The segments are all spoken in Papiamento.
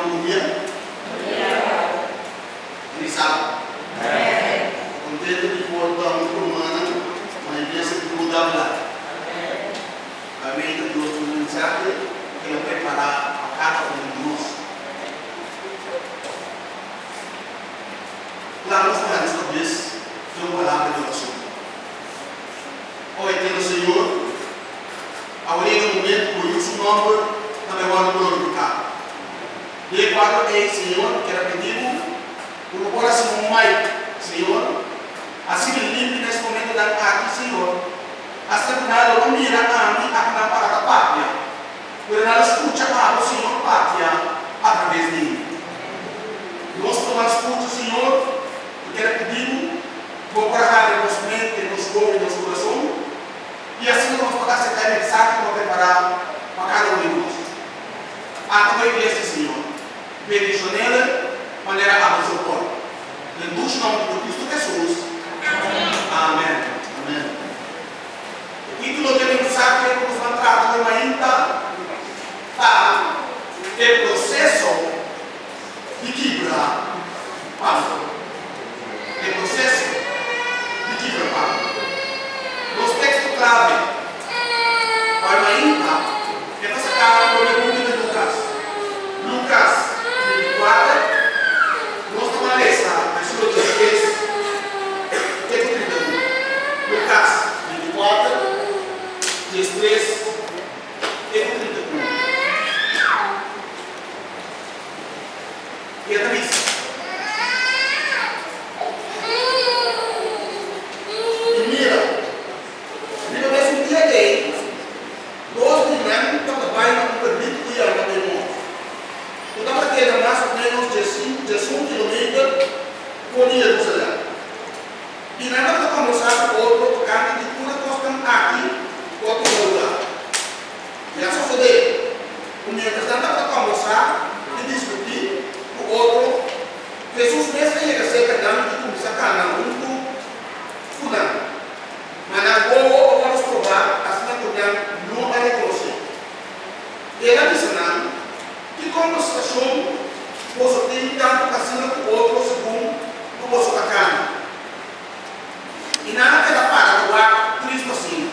Bon dia. Feliz sábado. Contento di por ta hunto cu rumannan na iglesia di Cruz Davila. Amén. Ta Dios tin un mensahe cu el a prepara pa cada un di nos. Laga nos baha nos cabes den un palabra di oracion. O eterno Señor, Awor yega e momento ku Yu su nòmber ta bai wòrdu glorifiká. Den e kuadro ei, Señor, mi kier a pidi Bo ku Bo por hasi un mic, Señor, asina limpi na es momentonan aki, Señor, asta ku nan lo no mira ami aki nan para ta papia, pero nan lo skucha Abo, Señor, papia atraves di mi. Nos por nan skucha, Señor, mi kier a pidi Bo ku Bo por a habri nos mente, nos wowo i nos kurason, I asina nos por aseptá e mensahe ku bo a prepará pa kada un di nos. Ata bo iglesia, Señor. Bendishon'el manera abo so por. Den dushi nòmber di Cristo Hesus. Amèn. Amèn. E título di e mensahe ku nos ban trata hoy mainta ta E Proseso di Kibra Pan. E proseso di kibra pan. Nos teksto klave pa e mainta e ta saká for di e buki di Lukas. Lukas 24, nos ta ban lesa versíkulo 13 te ku 31. Lukas 24, 13 te ku 31. I e ta bisa. I mira, riba mesun dia ei, dos di nan tabata bai na un pueblito ku yama Emaus, ku tabata keda mas o ménos diesun kilometer for di Jerusalèm. I nan tabata kombersá ku otro tokante di tur e kosnan aki ku a tuma lugá. I a sosodé ku miéntras nan tabata kòmbersá i diskutí ku otro, Hesus mes a yega serka nan i kuminsá kana huntu ku nan. Ma nan wowo a wòrdu strobá asina ku nan no a rekonosé. El a bisa nan, Ki kòmbersashon boso tin tantu asina ku otro segun ku boso ta kana? I nan a keda para ta wak tristu asina.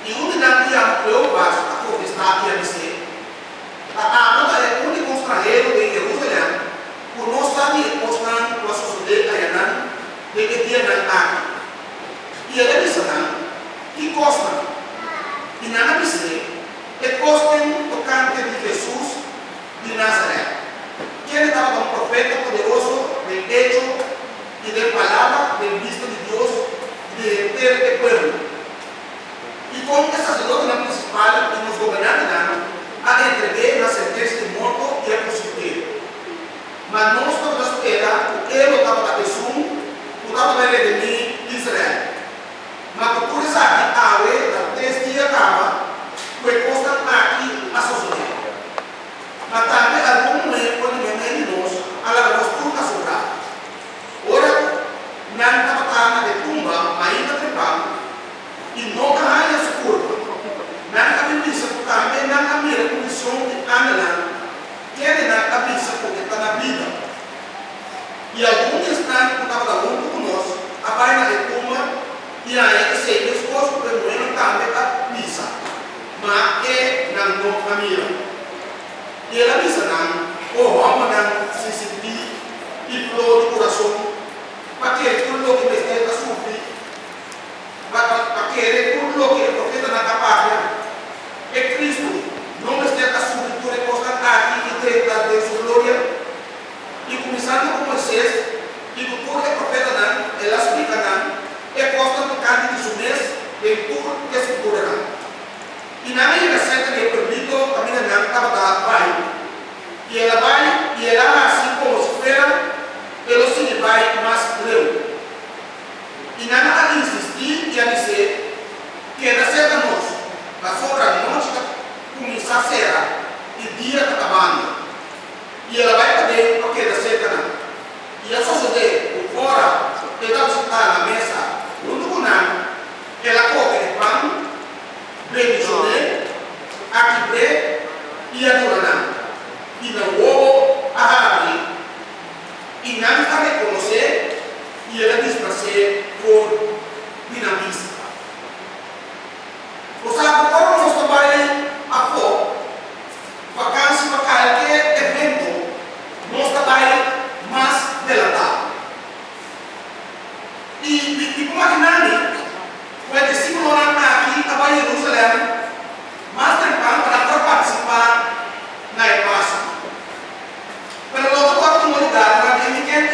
I un di nan ku yama Kleopas a kontestá i a bis'é, Ta abo ta e úniko stranhero den Jerusalèm ku no sa di e kosnan ku a sosodé ayanan den e dianan aki? I el a bisa nan, Ki kosnan? I nan a bis'é, E kosnan tokante di Hesus di Nazarèt, kende tabata un profeta poderoso den echo i den palabra den bista di Dios i di henter e pueblo. I kon e saserdotenan prinsipal i nos gobernantenan a entreg'é na sentensia di morto i a krusifik'é. Ma nos tabata spera ku e lo tabata esun ku tabata bai redimí Israel. Ma ku tur esaki awe ta tres dia kaba ku e kosnan aki a sosodé. Ma tambe algun muhé for di meimei di nos a laga nos tur asombrá. Ora ku nan tabata na e tumba mainta trempan i no a haña su kurpa, nan a bin bisa ku tambe nan a mira un vision di angelnan kendenan a bisa ku e ta na bida. I algun di esnan ku tabata huntu ku nos a bai na e tumba i haña esei meskos ku e muhénan tambe a bisa, ma e nan no a mira. I el a bisa nan, O hòmbernan sin sintí i flor di kurason, pa kere tur loke mester ta sufri, pa pa kere tur loke e profetanan a papia, e Kristu no mester a sufri tur e kosnan aki i drenta den su gloria? I kuminsando ku Moisés i ku tur e profetanan, el a splika nan e kosnan tokante di su mes den tur e Skrituranan. I nan a yega serka di e pueblito kaminda nan tabata bai. I el a bai i el.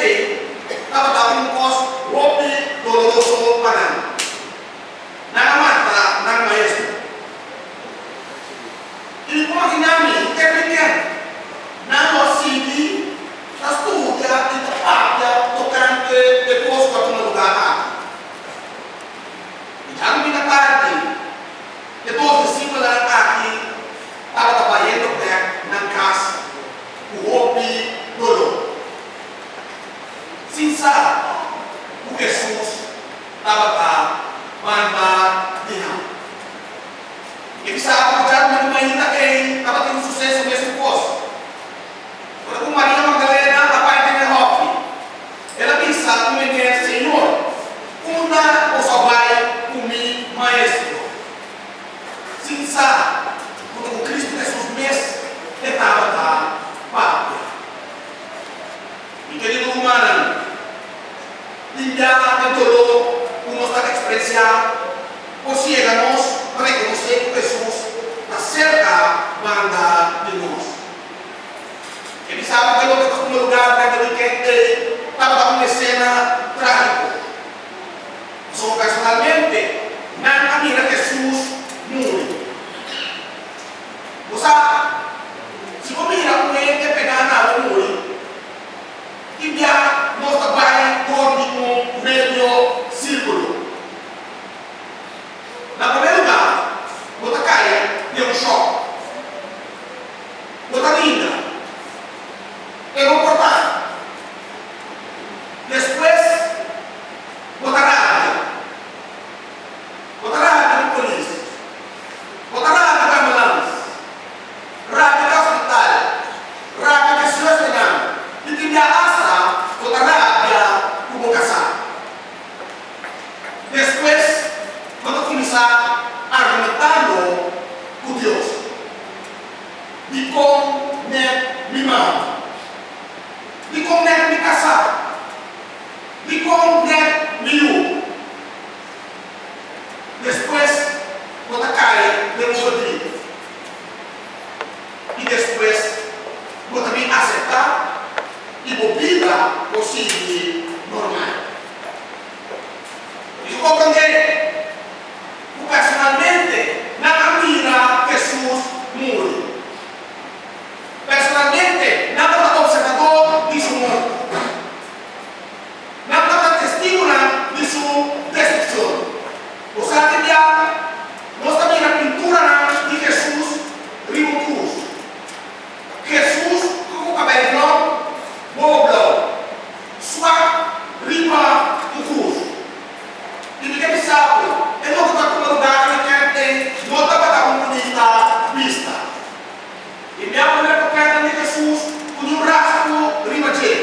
ei tabata un kos hopi doloroso pa nan. Nan a mata nan maestro. I mi por imaginá mi e wikènt nan lo a sigui ta studia i ta papia tokante e kos ku a tuma lugá aki. I djadumingu tardi e dos disipelnan aki tabata bayendo bèk nan kas ku hopi doló, sin sa ku Hesus tabata banda di nan. E bisa ku djadumingu mainta ei tabatin un suseso mesun kos. Ora ku Maria Magdalena a bai den e hòfi, el a bisa ku meneer, Señor, unda boso a bai ku mi Maestro? Sin sa ku ta ku Kristu Hesus mes e tabata papia. Mi kerido rumannan, tin bia e doló ku nos ta eksperensiá por siega nos pa rekonosé ku Hesus ta serka banda di nos. E bisa ku e loke ta tuma lugá durante wikènt ei tabata un esena trágiko. Pasobra personalmente nan a mira Hesus muri. Bo sa, si bo mira un hende pegá na bo muri, tin bia nos ta bai dor di un medio sírkulo. Na promé lugá, bo ta kai den un shòk. Bo ta rinda. E no por ta. Despues bo ta rabia. Bo ta rabia ku polis. Bo ta rabia ku ambulans. Rabia ku hospital. Rabia ku e zusternan. I tin bia asta bo ta rabia ku bo kasá. Despues bo ta kuminsá argumentando ku Dios. Dikon nèt mi mama? Dikon nèt mi kasá? Dikon nèt mi yu? Despues bo ta kai den un verdriet. I despues bo ta bin aseptá i bo bida por sigui normal. Mi ta komprondé ku personalmente nan a mira Hesus muri. Personalmente nan tabata opservadó di su morto. Nan tabata testigunan di su destrukshon. Bo sa tin bia nos ta mira pinturanan di Hesus riba un krus. Hesus ku kabei blou, wowo blou, swak riba un krus. I mi ke bisa bo, e loke ta tuma lugá den e kènt ei no tabata un bunita bista. I mi a pone portrètnan di Hesus ku niun rasgo riba dje.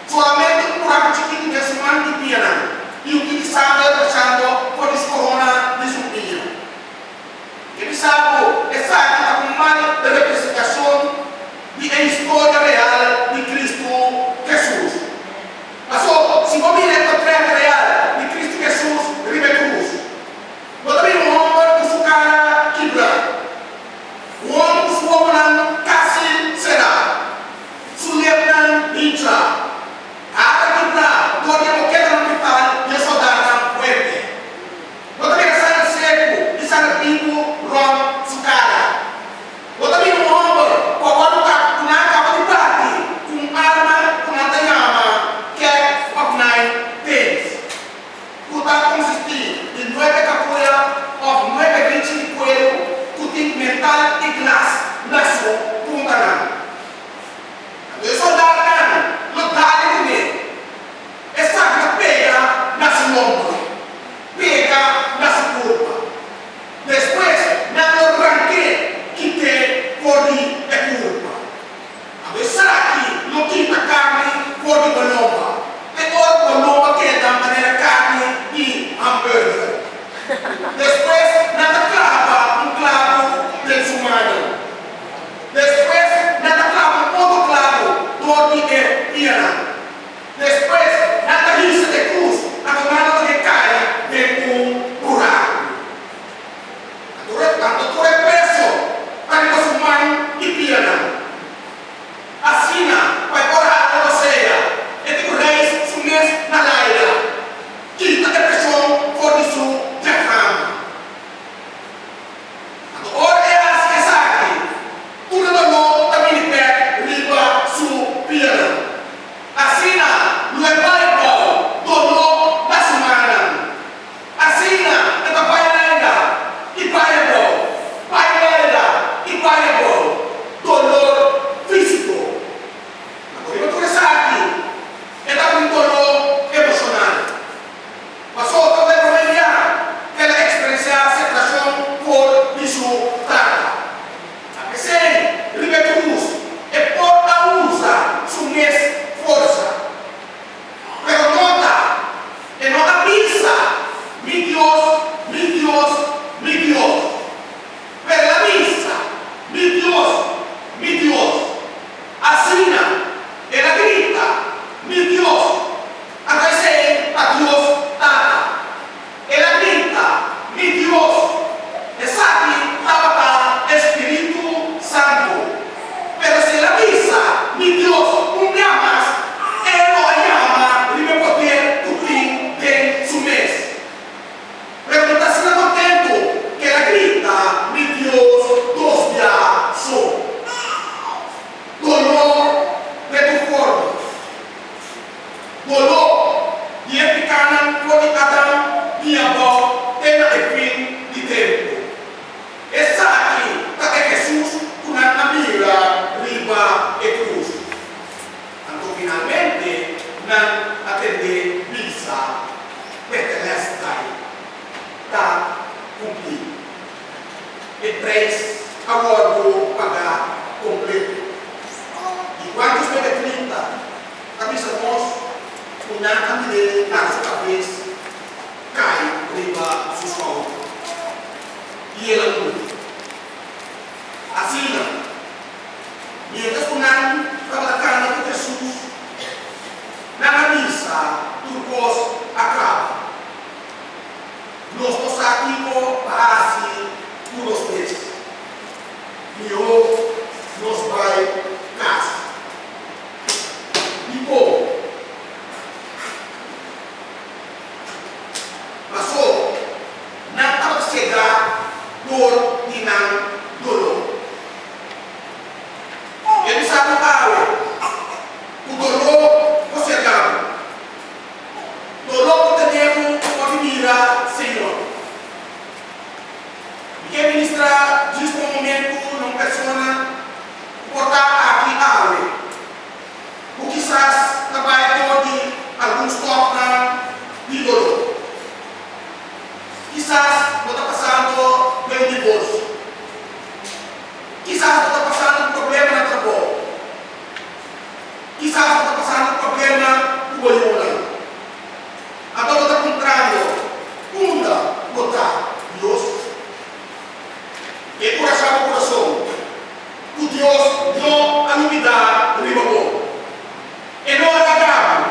Solamente un buraku chikitu den su man i pianan, i un tiki sanger bashando for di su korona di sumpiña. E bisa ku esaki ta un mal representashon di e historia real di Kristu Hesus. Paso, si bo mira e portrèt real di Kristu Hesus riba e krus, bo ta mira un hòmber ku su kara kibrá, un hòmber ku su wowonan kasi será. Su lepnan hincha. Kada kibrá dor di e boketanan brutal di e soldatnan fuerte. Bo ta mira sanger seku i sanger bibu rònt su kara. Bo ta mira un hòmber ku a wòrdu kap ku nan a kaba di bati ku un arma ku nan ta yama cat of nine tails, ku ta konsistí di nuebe kapuya òf nuebe richi di kueru ku tin metal i glas na su puntanan. Anto e soldatnan lo dal kuné. Esaki ta pega na su hombro, pega na su kurpa. Despues nan lo rank'é kit'é for di e kurpa. Anto esaki lo kita karni for di bo lomba, te ora ku bo lomba keda manera karni di hamburger. Despues nan ta klaba un klabu den su mannan. Despues nan ta klaba un otro klabu dor di e pianan. Despues nan ta hisa e krus, anto nan lo ta ke kai den un buraku. Anto tur e peso ta riba su man i pianan. Asina, pa e por hala rosea, e tin ku tend'é bisa, Tetelestai, ta kumplí. E preis a wòrdu pagá kompleto. I Juan 19:30 ta bisa nos ku nan a mir'é laga su kabes kai riba su skouder, i el a muri. Asina, miéntras ku nan tabata kana ku Hesus, nan a bisa, Tur kos a kaba. Nos no sa kiko pa hasi ku nos mes. Mihó nos bai kas. Dikon? Pasó nan tabata siegá dor di nan doló. E bisa ku awe ku doló por siegá bo. Doló ku tene bo por di mira Señor. Mi ke ministrá djis pa un momentu na un persona ku por ta aki awe, ku kisas ta bai dor di algun stòfnan di doló. Kisas bo ta pasando den un divorsio. Kisas bo ta pasando un problema na trabou. Kisas bo ta pasando un problema ku bo yunan. Anto bo ta puntrando, Unda bo ta, Dios? E kurashá bo kurason ku Dios no a lubidá riba bo. E no a laga bo.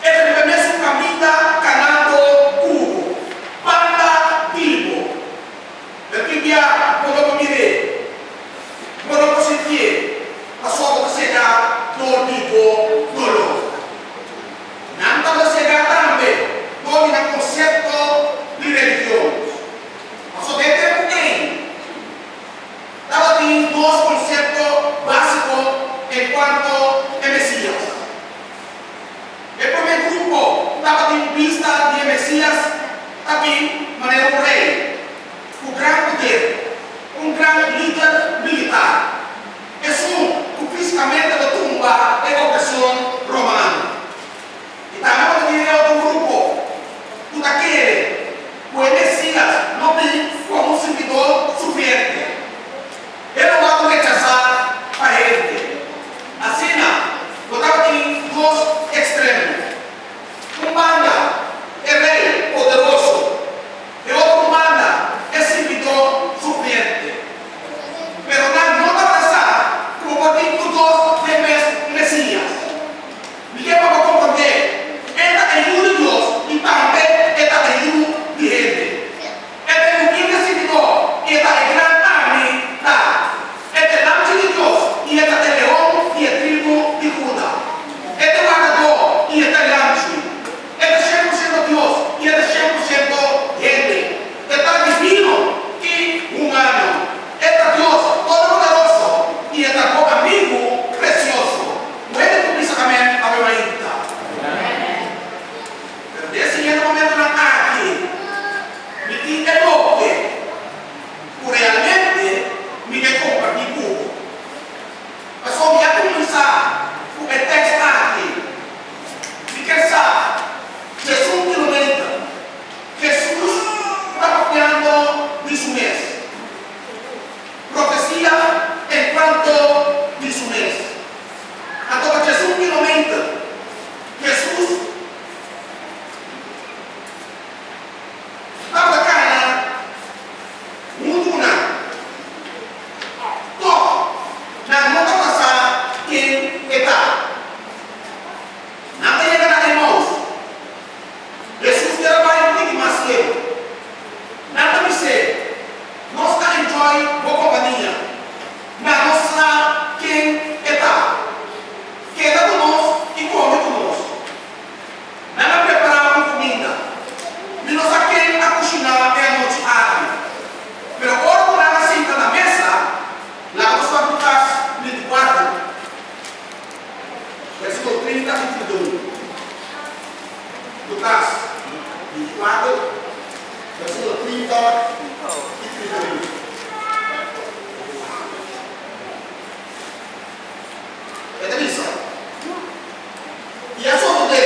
E ta riba e mesun kaminda kanando ku bo, banda di bo. Pero tin bia bo no por mir'é, bo no por sintié, pasobra bo ta sega dor di bo doló. Nan tabata sega tambe dor di nan konsepto di religion. Pasobra den tempu ei tabatin dos konsepto básiko enkuanto e Mesías. E promé grupo tabatin bista di e Mesías ta bin manera un rei ku gran poder, un gran lider militar, esun ku físikamente lo tumba e opresion romano. I tambe tabatin e otro grupo ku ta kere ku e Mesías lo bin komo un sirbidor sufriente. E lo wòrdu rechasá pa hende. Asina, bo tabatin dos ekstremo. Un banda, e rei poderoso, e otro banda, e sirbidó sufriente. Pero nan no tabata sa ku bo por tin tur dos den mes Mesías. Mi ke pa bo komprondé, e ta e Yu di Dios i tambe e ta e Yu di hende. E ta e humilde sirbidó i e ta e gran ami ta. E ta e Lamchi di Dios i e ta e Leon di e tribu di Huda. E ta e Wardadó i e ta e Lamchi. E ta 100% Dios i e ta 100% hende. E ta divino i humano. E ta Dios Todopoderoso i e ta bo amigu presioso. Ku hende ku bisa amen awe mainta. Pero den siguiente momentonan aki, mi tin e loke ku realmente mi ke kompartí ku bo. Pasobra mi a kuminsá ku e tèks aki, mi ker sa 11 kilometer Hesus ta papiando di su mes. Profesia enkuanto di su mes. Anto pa 11 kilometer Hesus tabata kana huntu ku nan. Tòg, nan no tabata sa ken e ta. Nan ta yega na Emaus. Hesus kier a bai un tiki mas leu. Nan ta bis'é, Nos ta enjoy bo kompania, ma nos sa ken e ta. Keda ku nos i kome ku nos. Nan a prepará un kuminda. Mi no sa ken a kushiná e anochi aki. Pero ora ku nan a sinta na mesa, laga nos wak Lukas 24, versíkulo 30 i 31. Lukas 24, versíkulo 30 i 31. E ta bisa, I a sosodé,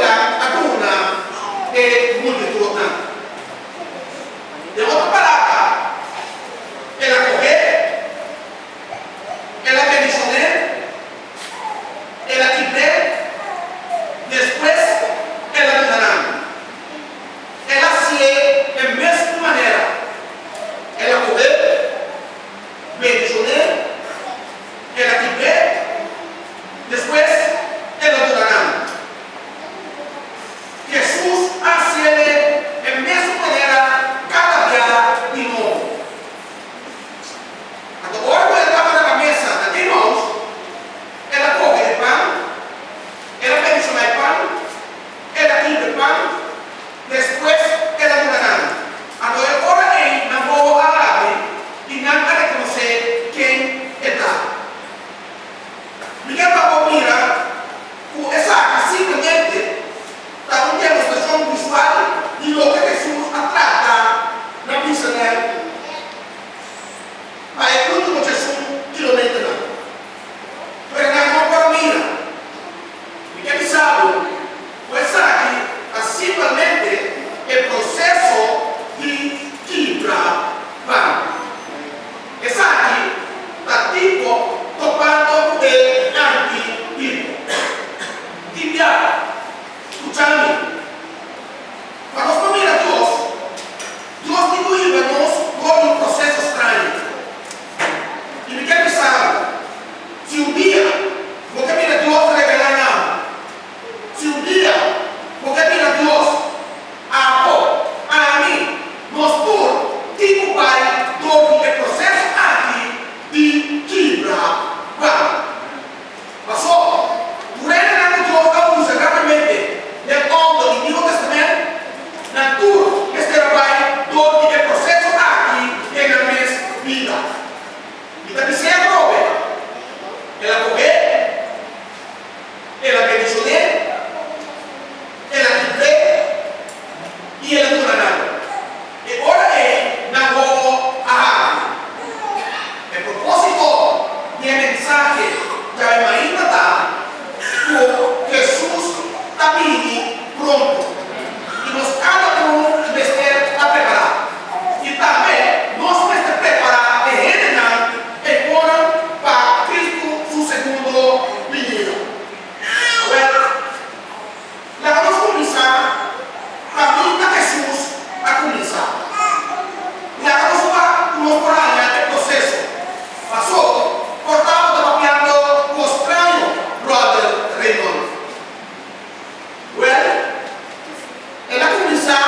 el a duna e multitudnan. Den otro palabra, el a kohé, el a bendishoné, el a kibr'é, despues el a duna nan. El a hasié e mesmu manera. El a kohé, bendishoné, el a kibr'é, despues el a duna nan. Hesus a hasié e mesun manera kada bia di nobo. Anto ora ku el tabata na mesa na Emaus, el a kohe e pan, el a bendishoná e pan, el a kibra e pan, despues el a duna nan. Anto e ora ei nan wowo a habri i nan a rekonosé ken e ta. Mi ke pa bo mira ku esaki simplemente ta un demostrashon visual di loke Hesus a trata na bisa nan pa e último djesun kilometernan. Pero nan no por a mira. Mi ke bisa bo ku esaki ta simplemente e proseso di kibra pan. Esaki ta tipo topando ku e anti-tipo. Tin bia, skucha mi. Pa nos por mira Dios, Dios tin ku hiba nos dor di un proseso straño. I mi ke bisa bo, si un dia bo ke mira Dios revelá na bo, si un dia bo ke mira Dios Abo, ami, nos tur tin ku bai dor di e proseso aki di kibra pan. Pasó, tur hendenan ku Dios a usa grandemente den Oudo i Niuwo Tèstamènt, nan tur mester a bai dor di e proseso aki den nan mes bida. Mi ta bis'é atrobe, el a kohé, el a bendishoné, El a kibr'é i el a duna nan. E ora ei nan wowo a habri. E propósito di e mensahe djawe mainta ta ku Hesus ta bini pronto i nos kada un mester ta prepará. I tambe nos mester prepará e hendenan eiforan pa Kristu su segundo binida. Awèl, laga nos kuminsá kaminda Hesus a kuminsá. Laga nos wak ku nos por haña e proseso. Pasó, por tabata papiando kos straño, Bròder Raymond. Wèl, el a kuminsá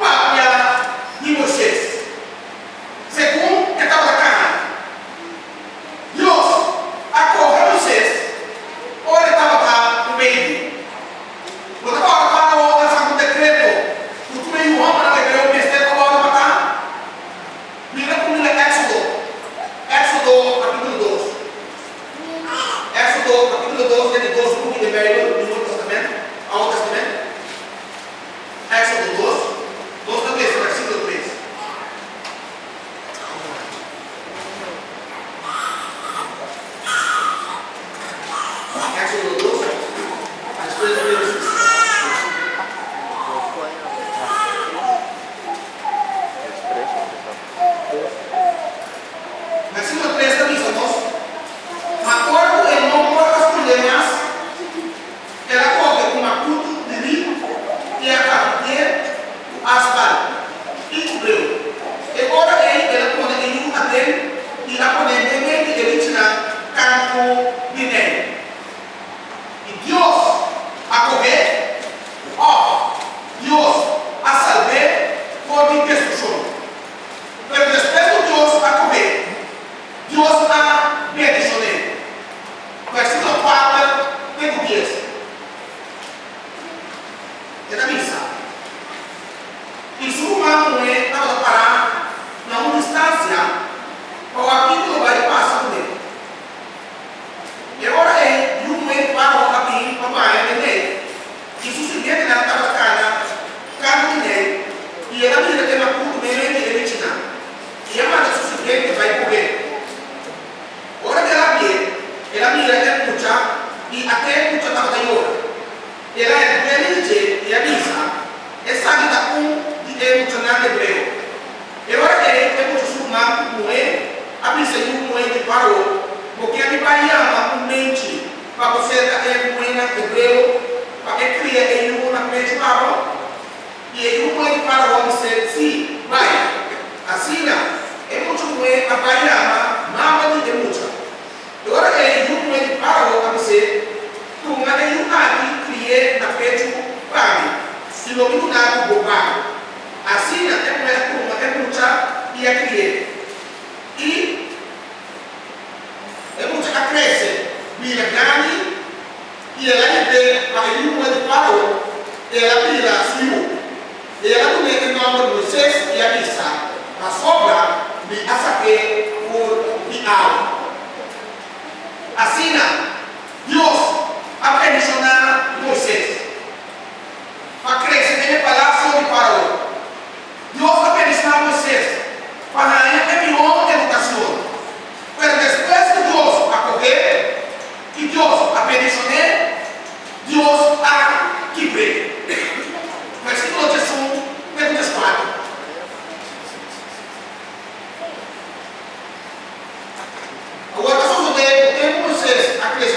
papia di Moisés, segun e tabata kana. Dios a kohe Moisés ora e tabata un baby. Bo ta kòrda Fárao a saka un dekreto ku tur e yu hòmbernan hebreo mester a wòrdu matá? Mira ku mira Éksodo, Éksodo kapítulo dos. Éksodo kapítulo dos e di dos buki den Beibel, Nuevo Tèstamènt, Oude Tèstamènt. Éksodo dos, nos ta lesa versíkulo tres. Éxodo dos, despues di Génesis. Versíkulo tres ta bisa nos, Ma ora ku e no por a skonde mas, el a kohe un makutu di ri i a kapitié ku asfal i ku breu. E ora ei el a pone e yu aden i a pon'é meimei di e richinan kantu di Neil. I Dios a koh'é, òf Dios a salb'é for di destrukshon. Pero despues ku Dios a koh'é, Dios a bendishon'é. Versíkulo kuater te ku dies. E ta bisa, I su ruman muhé tabata pará na un distansia pa wak kiko lo bai pasa kuné. E ora ei yu muhé di Fárao a bin pa baña den lei, i su sirbientenan tabata kana kantu di lei, i el a mira e makutu meimei di e richinan, i a manda su sirbiente bai kohé. Ora ku el a bié, el a mira e mucha, i até e mucha tabata yora. El a. serka e muhénan hebreo pa e kria e yu na pechu pa bo? I e yu muhé di Fárao a bis'é, Sí, bai. Asina, e mucha muhé a bai yama mama di e mucha. E ora e yu muhé di Fárao a bis'é, Tuma e yu aki kri'é na pechu pa mi, i lo mi duna bo bo pago. Asina e muhé a tuma e mucha i a kri'é. I e mucha a krese, bira grandi, i el a hib'é pa e yu muhé di Fárao, el a bira su yu. El a dun'é e nòmber Moisés i a bisa, Pasobra mi a sak'é for di awa. Asina Dios a bendishoná Moisés pa krese den e palasio di Fárao. Dios a bendishoná Moisés pa haña e mihó edukashon. Pero despues ku Dios a koh'é i Dios a bendishon'é, Dios a kibr'é. Versíkulo 11 te ku 14. Awor a sosodé ku tempu Moisés a krese.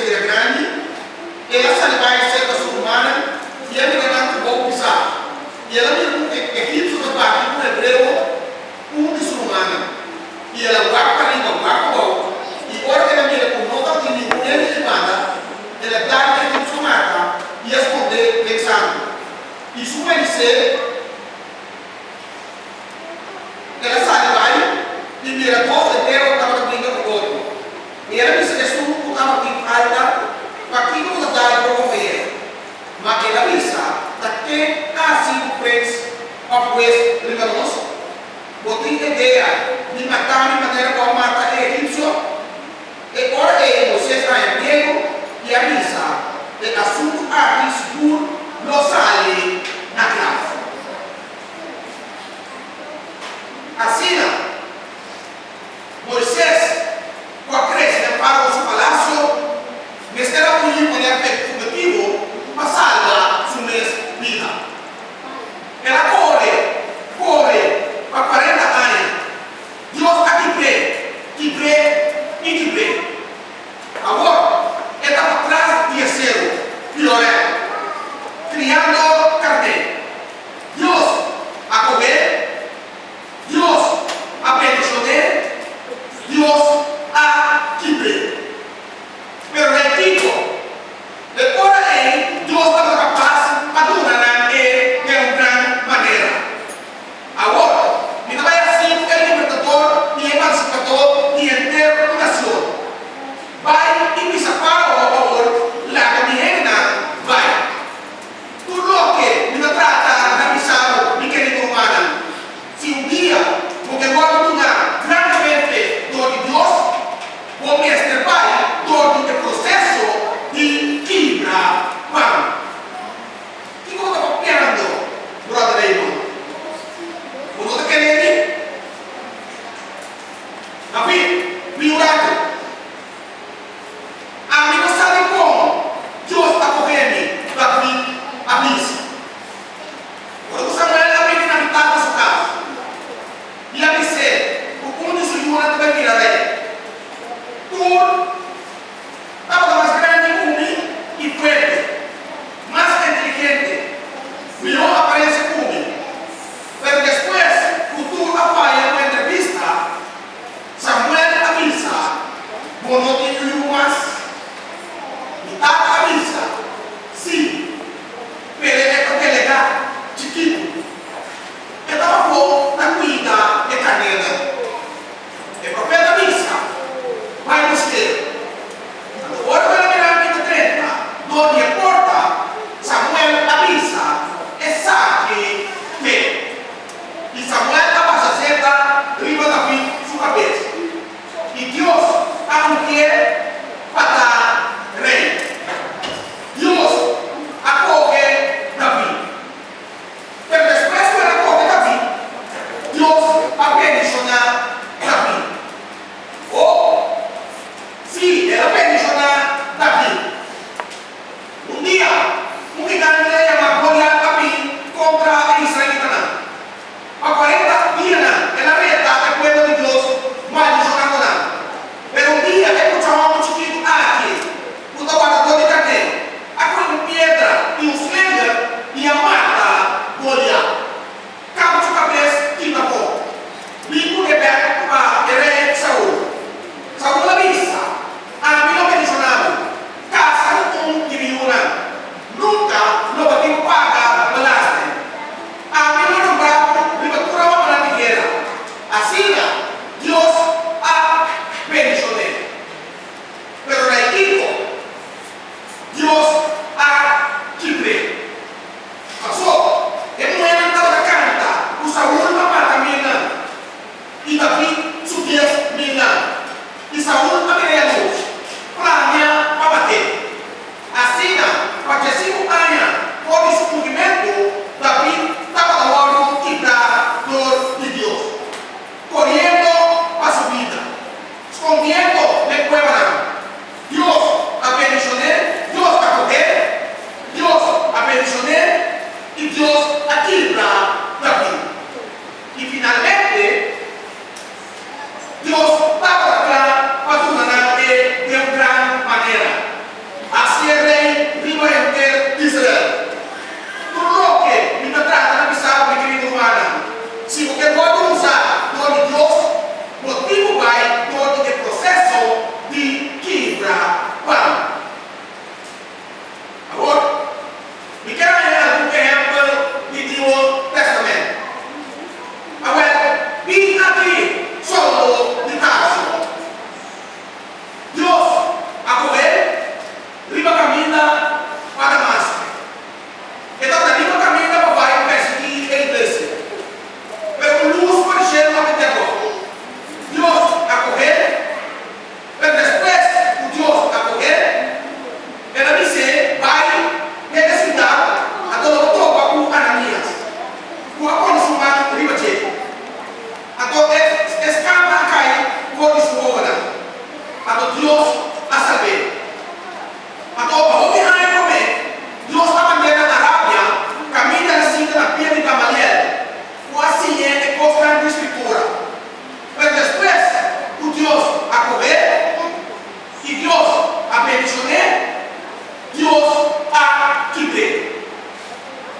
Dios a kibr'é.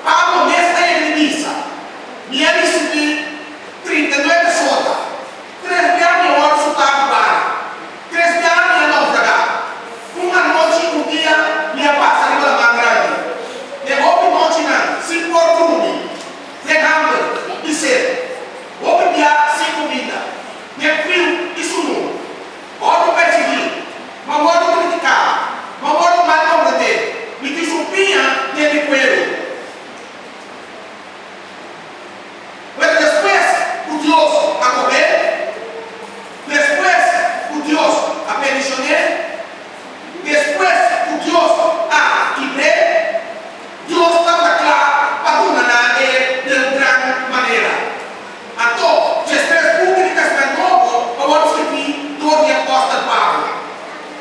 Pablo mes a yega di bisa, Mi a risibí 39 sota, tres bia mi a wòrdu sutá ku bara, tres bia mi a naufragá, un anochi i un dia mi a pasa riba laman grandi, den hopi nochinan sin por drumi, den hamber i set, hopi bia sin kuminda, den friu i sunú. Wòrdu persiguí, m'a wòrdu kritiká, m'a wòrdu mal komprendé, mi tin sumpiña den mi kueru. Pero despues ku Dios a koh'é, despues ku Dios a bendishon'é, despues ku Dios a kibr'é, Dios tabata kla pa duna na e den un gran manera. Anto, 13 buki di Testament Nobo a wòrdu skirbí dor di apòstel Pablo.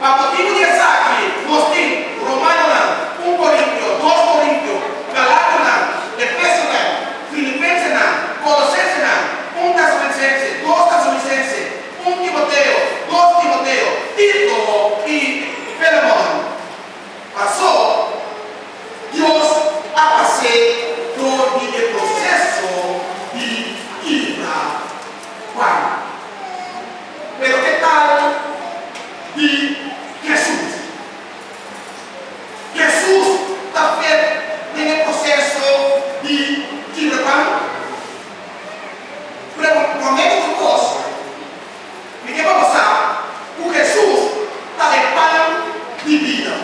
Pa motibu di esaki, nos tin Romanonan, Un Korintio, Dos Korintio, Galationan, Efesonan, Filipensenan, Kolosensenan, Un Tesalonisense, Dos Tesalonisense, Un Timoteo, Dos Timoteo, Tito i Filemon. Pasó Dios a pas'é dor di e proseso di kibra pan. Pero ke tal di Hesus? Hesus ta fet den e proseso di kibra pan? Pero promé ku tur kos, Mi ke pa bo sa ku Hesus ta e pan di bida.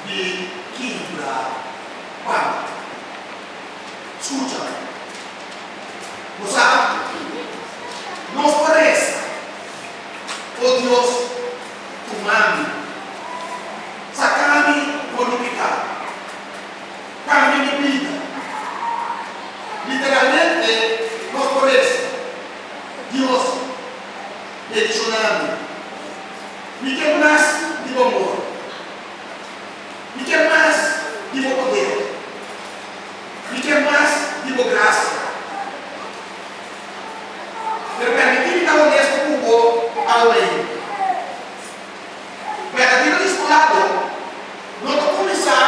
Di kibra pan. Skucha, bo sa, nos por resa, O Dios, tuma mi, saka mi for di piká, kambia mi bida. Literalmente nos por resa, Dios, bendishoná mi. Mi ke mas di bo amor. Mi ke mas di bo poder. Mi ke mas di bo grasia. Pero permití mi ta honesto ku bo awe. Berdadero diskulado no ta kuminsá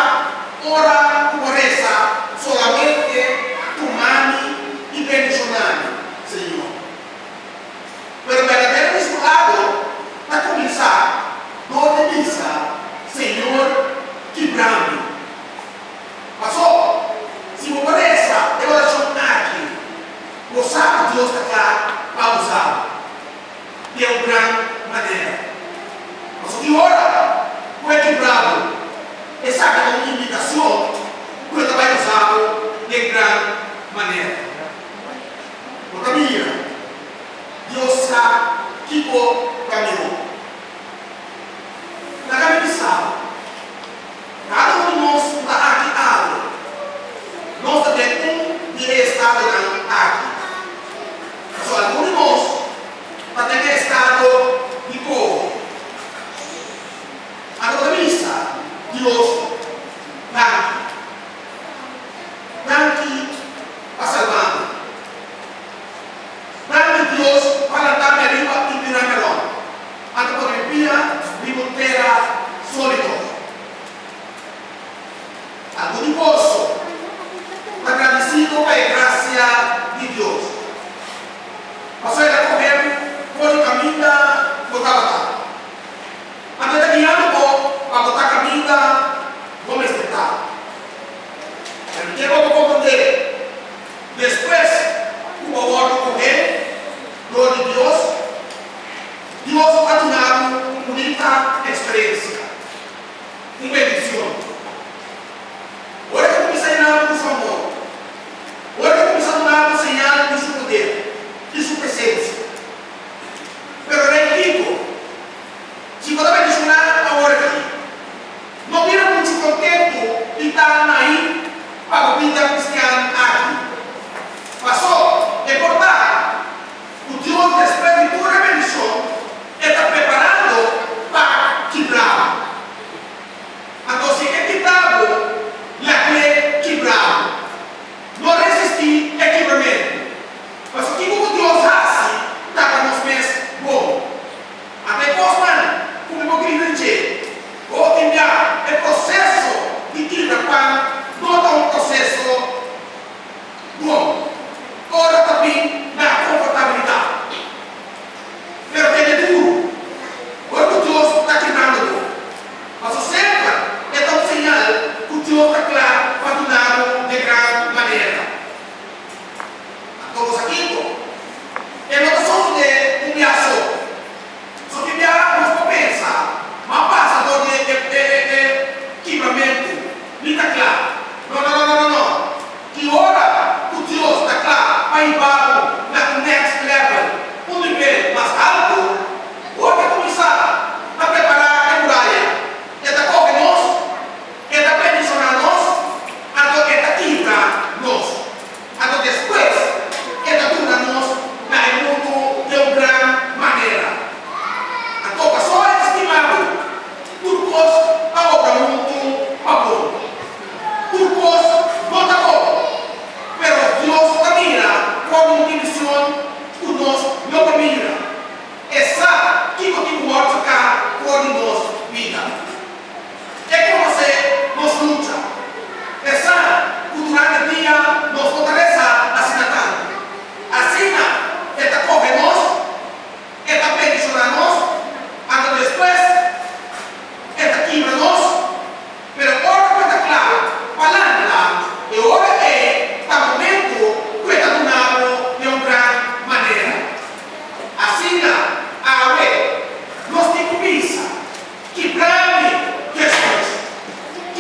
ora ku bo resa solamente tuma mi i bendishoná mi, Señor. Pero berdadero diskulado ta kuminsá dor di bisa, Señor, kibra mi. Pasó, si bo por resa e orashon aki, bo sa ku Dios ta kla pa usa bo den un gran manera. Pasó ki ora ku e kibra bo, esaki ta un indikashon ku e ta bai usa bo den gran manera. Bo ta mira, Dios sa kiko ta mihó. Laga mi bisa bo, kada un di nos ku ta aki awe, nos ta den un di e estadonan aki. Pasobra algun di nos ta den e estado di koho. Anto bo ta bisa Dios danki. Danki pa salba mi. Danki Dios pa lanta mi ariba i bira mi rònt. Anto pone mi pia riba un tera sólido. Algun di boso ta gradisido pa e grasia di Dios, pasobra el a kohe bo for di kaminda bo tabata. Anto e ta guiando bo pa bo ta kaminda bo mester ta. Pero mi ke bo komprondé, despues ku bo wòrdu kohé dor di Dios, Dios a duna bo un bunita eksperensia, un bendishon. Ora ku kuminsá yena bo ku su amor, ora ku.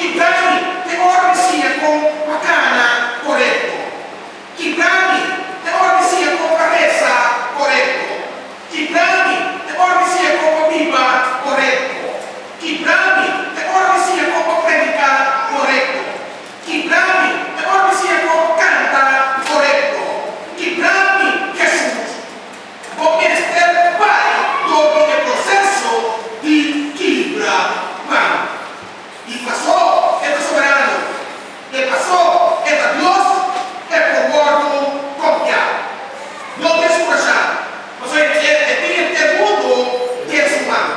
Kibra mi te ora mi siña kon pa kana korekto. Kibra mi te ora mi siña kon pa resa korekto. Kibra mi te ora mi siña kon pa biba korekto. Kibra mi te ora mi siña kon pa prediká korekto. Kibra mi te ora mi siña kon pa kanta korekto. Kibra mi, Hesus. Bo mester bai dor di e proseso di kibra pan. I pasó e ta soberano, e pasó e ta Dios, e por wòrdu konfiá. No deskurashá, pasobra e tin henter mundu den su man.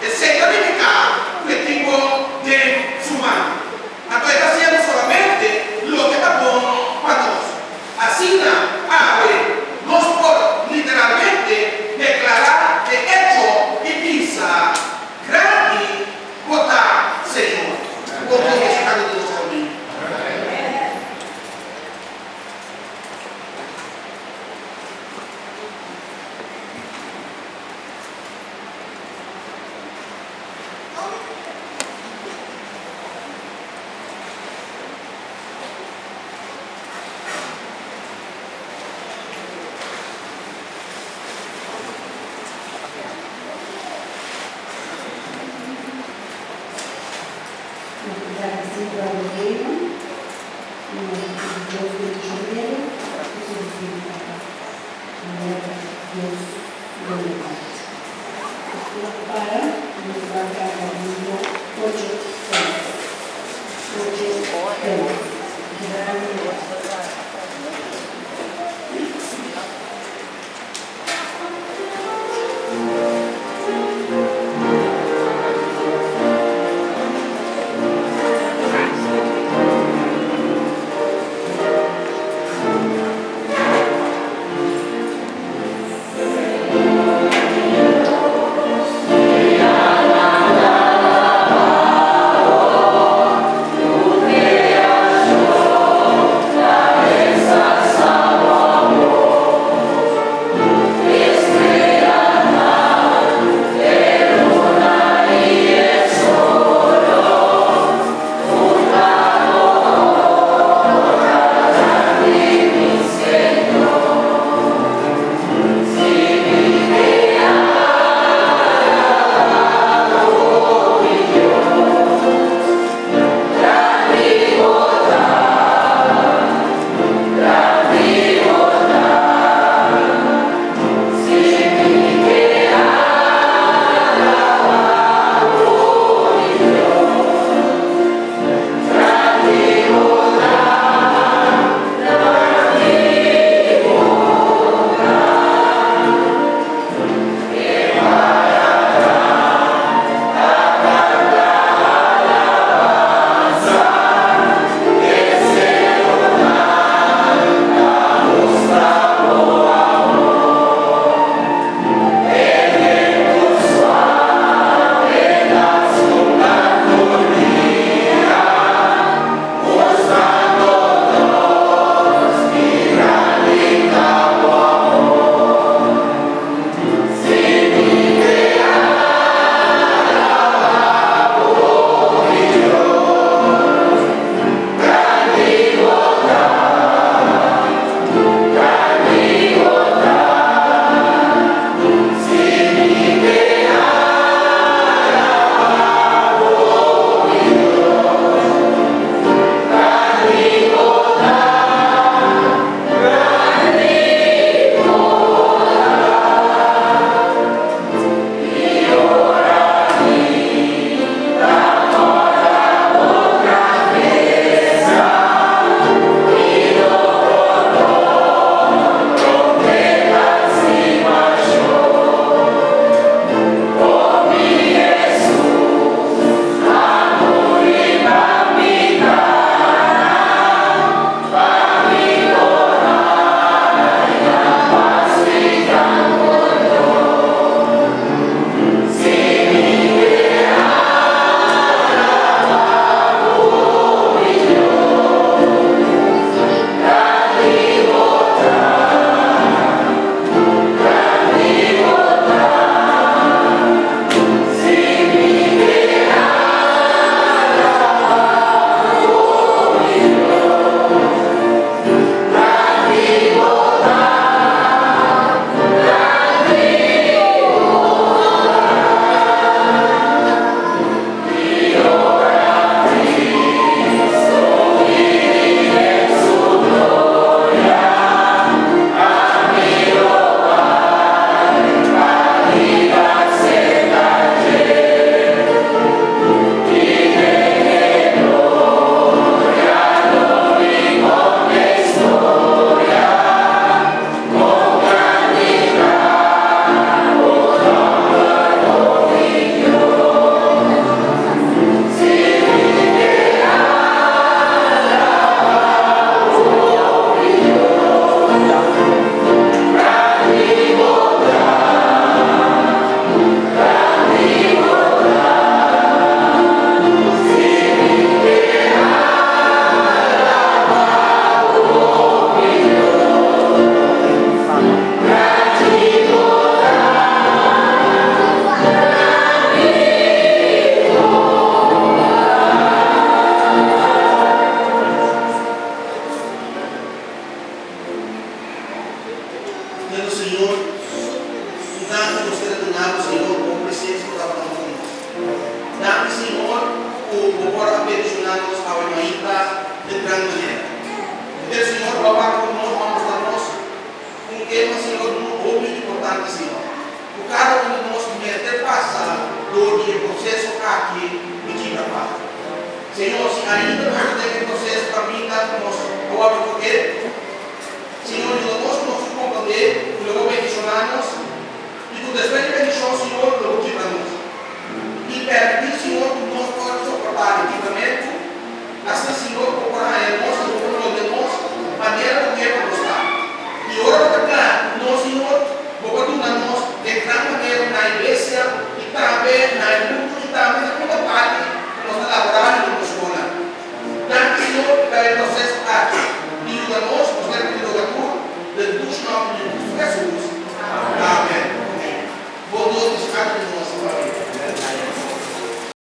Esei ta nifiká ku e tin bo den su man. Anto e ta hasiendo solamente loke ta bon pa nos. Asina, awe nos por literalmente deklará e echo i bisa, Grandi bo ta, Señor. Ku bo Dios ta di nos obi. Nos ta gradisí Brother Raymond i nos ta pidi Dios bendishon'é ku su bisiña papa. Manera Dios su boluntat. Nos ta para i nos ta bai kanta himno ocho seis. Ocho seis. Grandi gran manera. Entonces, Señor, bo a papia ku nos, bo a mustra nos un tema, Señor, hopi importante, Señor. Ku kada un di nos mester pasa dor di e proseso aki di kibra pan. Señor, si ainda nos ta den e proseso kaminda ku nos a wòrdu kohe, Señor, yuda nos ku nos tur komprondé ku lo bo bendishoná nos i ku despues di bendishon, Señor,